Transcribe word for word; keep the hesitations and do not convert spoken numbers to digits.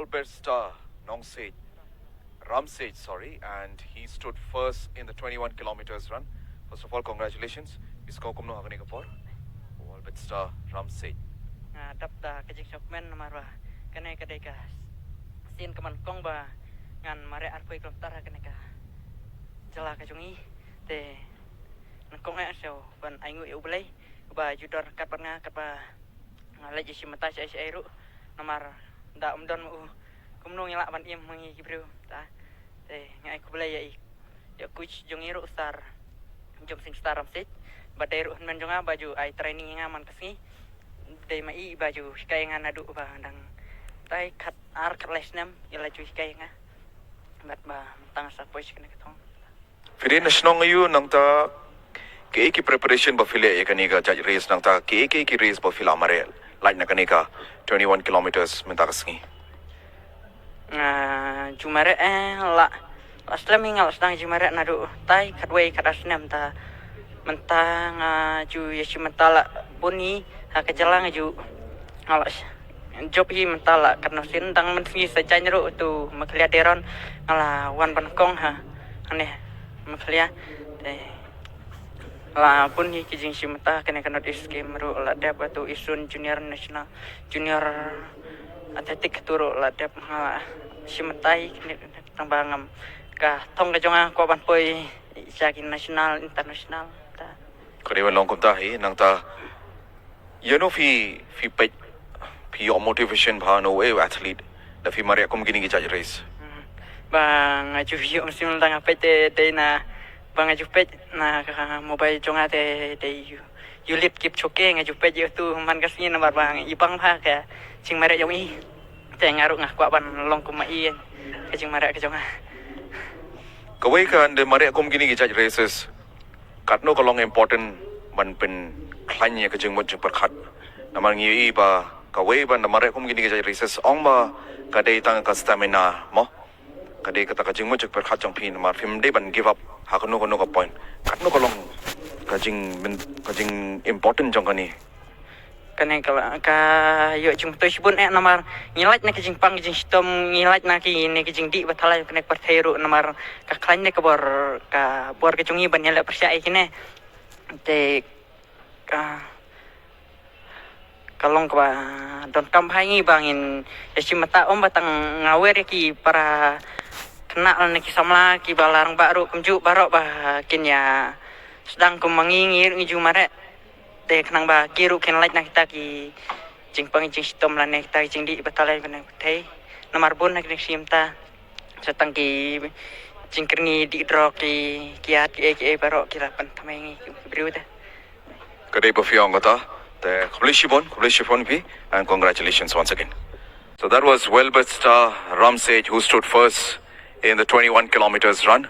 Star Nongsiej, Ramsiej, sorry, and he stood first in the twenty-one kilometers run. First of all, congratulations. Phi sngewkhuslai kumno ha kane ka por? Welbert Star Ramsiej. Nga dap da ka jingsngewkmen namar ba kane ka dei ka sien ka man kong ba ngan mareh arphew kilometer ha kane ka jylla ka jong i. Te ngan kong eh shu ban ai nguh ïa U Blei ba ju don kat bad nga, kat ba nga leit ïa shi mynta shi ai shi ai ruh namar da um don ma u kumno ngi lah ban im ma ngi ki briew ta. Te nga ai khublei ïa i, ïa coach jong i ruh Sir Jomsing Star Ramsiej, ba dei ruh hynmen jong nga ba ju ai training ïa nga man ka sngi. Dei ma i ba ju hikai ïa nga naduh ba dang tai khat ar khat lai snem i la ju hikai ïa nga. Bad ba tang sa poi shi kane ka thong. Phi dei na shnong aiu nangta kiei ki preparation ba phi leh ïa kane ka judge race nangta kiei kiei ki race ba phi la mareh lait na kane ka twenty-one kilometers mynta ka sngi? Nga ju mareh eh la la slem hi nga la sdang ju mareh naduh tai khatwei khat ar snem ta. Mynta nga ju ïa shi mynta la bun hi ha ka jylla nga ju nga la jop hi mynta la katno sien dang mynsngi sa jaiñ ruh tu Meghalaya Dairon nga la wan ban kong ha. Ane Meghalaya te la bun hi ki jingshim mynta kane ka North East Game ruh la dep katu Eastern Junior National Junior Athletic katu ruh la dep nga la shim mynta hi kane tang ba ngam ka thong ka jong nga kwah ban poi sha ki national international ta. Ka dei ban long kumta hi nangta. Ïa no phi phi peit phi ïoh motivation bha na uwei u athlete da phi mareh kum kine ki judge race? Hmm. Ba nga ju ïoh mynsiem tang nga peit te te na ba nga ju peit na ka mobile jong nga te te ïoh ïoh leit Kipchoge nga ju peit ïoh tu man ka sngi namar ba i bang bha ka jingmareh jong i. Te nga ruh nga kwah ban long kum ma i ka jingmareh ka jong nga. Kawei ka ynda mareh kum kine ki judge races katno ka long important ban pynkhlaiñ ïa ka jingmut jingpyrkhat. Namar ngi ïohi ba kawei ban da mareh kum kine ki judge races ong ba ka dei tang ka stamina mo. Ka dei kata ka jingmut jingpyrkhat jong phi namar phim dei ban give up ha kano kano ka point. Katno ka long ka jing ka jing important jong kane? Kane ka la ka ïoh jingmyntoi shibun eh namar ngi lait na ka jingpang ka jingshitom ngi lait na kine ka jingdih ba thala kane ka pyrthei ruh namar ka khlaiñ ne ka bor ka bor ka jong ngi ban ïaleh pyrshah ïa kine. Te ka ka long kaba donkam bha ïa ngi ba ngin ïa shim mynta ym ba tang nga wer ïa ki para khynnah lane ki samla kiba la rangbah ruh kumjuh baroh ba kin ïa sdang kum ma ngi ngi ruh ngi ju mareh. Te khnang ba ki ruh kin lait na kita ki jingpang jingshitom lane kita ki jingdih ba thala kane ka pyrthei. Namar bun na kine ki sngi mynta sa tang ki jingkyrni dih drok ki kiad kiei kiei baroh ki la pynthymmai ngi ki briew te. Ka dei ba phi ong kata. Te khublei shibun, khublei shibun phi, and congratulations once again. So that was Welbert Star Ramsiej who stood first in the twenty-one kilometers run.